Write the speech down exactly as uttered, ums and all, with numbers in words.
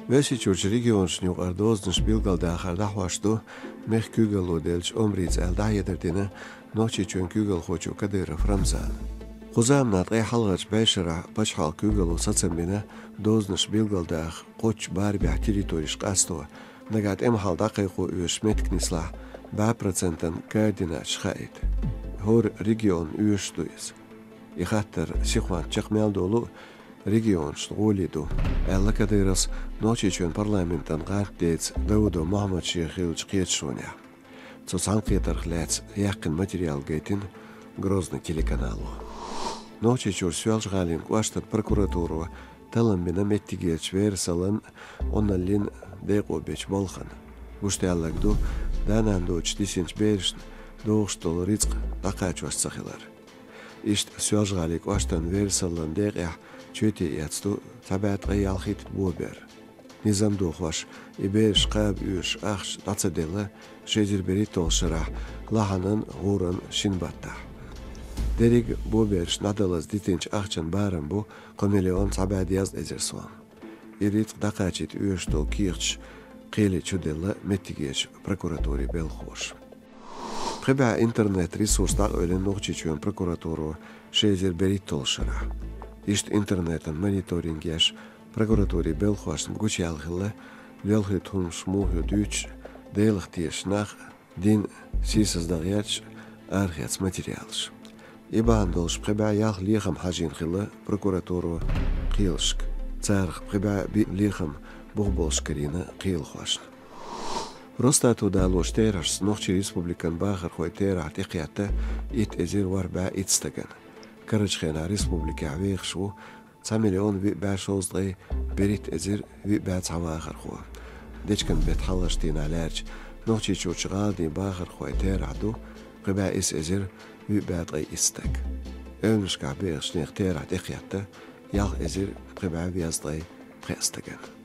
Весетчурчу регионашна юкъара дозанаш билгалдахар дӀахьош ду мехка куьйгалло деллачу омрица аьлла дӀахьедар дина Нохчийчоьнан куьйгалхочо Кадыров Рамзана. Кху заманахь ткъе хьалхарчу бӀешарахь пачхьалкхан куьйгалло сацам бина дозанаш билгалдаха кхоччуш барамехь территореш къасто, нагахь тӀеман хьал дӀакхайкхо оьшуш меттиг нислахь, бӀе процентана кара диначу хаийта. ХӀора регионна оьшуш ду иза. И хаттар сихонца чекх мел долу а регионашна гӀоле ду, аьлла Кадыровс Нохчийчоьнан парламентан гӀантдеца Даудов Мохьмад-Шех хиллачу кхеташонехь. Цу цхьаьнакхетарх лаьцна яьккхина материал гайтина Грозный телеканало. Нохчийчуьра Соьлжа-ГӀалин кӀоштан прокуратуро таллам бина меттигерчу верасаллин Ӏуналлин декъо бечу балхана. Гуш даьлларг ду, да-нана доцуш дисинчу берашна догӀуш долу рицкъ дӀакхачош ца хилар. Иштта Соьлжа-ГӀалин кӀоштан верасаллин декъехь чоьте эцна ду цхьа бӀе ткъе ялхитта бобер. Низам дохош, и бераш кхаба оьшуш ахча дӀа ца делла ши эзар берхӀитталгӀачу шарахь лахьанан, гӀуран шина баттахь. Дерриг а бобераш дӀадалаза дитинчу ахчан барам бу кхо миллион цхьа бӀе дезткъа эзар сом. И рицкъ дӀакхачийта оьшуш долу кехаташ кхеле чуделла меттигерчу прокуратурин белхахоша. Пхи бӀе интернет-ресурс дӀакъевлина Нохчийчоьнан прокуратуро ши эзар берхӀитталгӀачу шарахь. Иштта интернетан мониторинг еш прокуратурин белхахошна гучуяьлла хилла лелхийтта хӀуманаш муха ю дуьйцуш, Делах тешаш нах, дин сийсаздан гӀерташ арахецна материалаш. И бахьана долуш пхи бӀе ялх лехам хьажийна хилла прокуратуро кхелашка, царах пхи бӀе биъ лехам бух болуш карийна кхелахошна. Росстато далочу терахьашца Нохчийн Республикан бахархойн терахь тӀекхетта итт эзар ворхӀ бӀе итт стагана. Карарчу хенахь республикехь вехаш ву цхьа миллион виъ бӀе шовзткъе берхӀитта эзар виъ бӀе цхьа вахархо. Дечкен беттан хьалхарчу дийнахь лаьрча Нохчийчуьрчу гӀаладийн бахархойн терахь ду пхи бӀе исс эзар виъ бӀе ткъе исс стаг. Эвлашкахь бехачу нехан терахь тӀекхетта ялх эзар пхи бӀе везткъе пхеа стагана.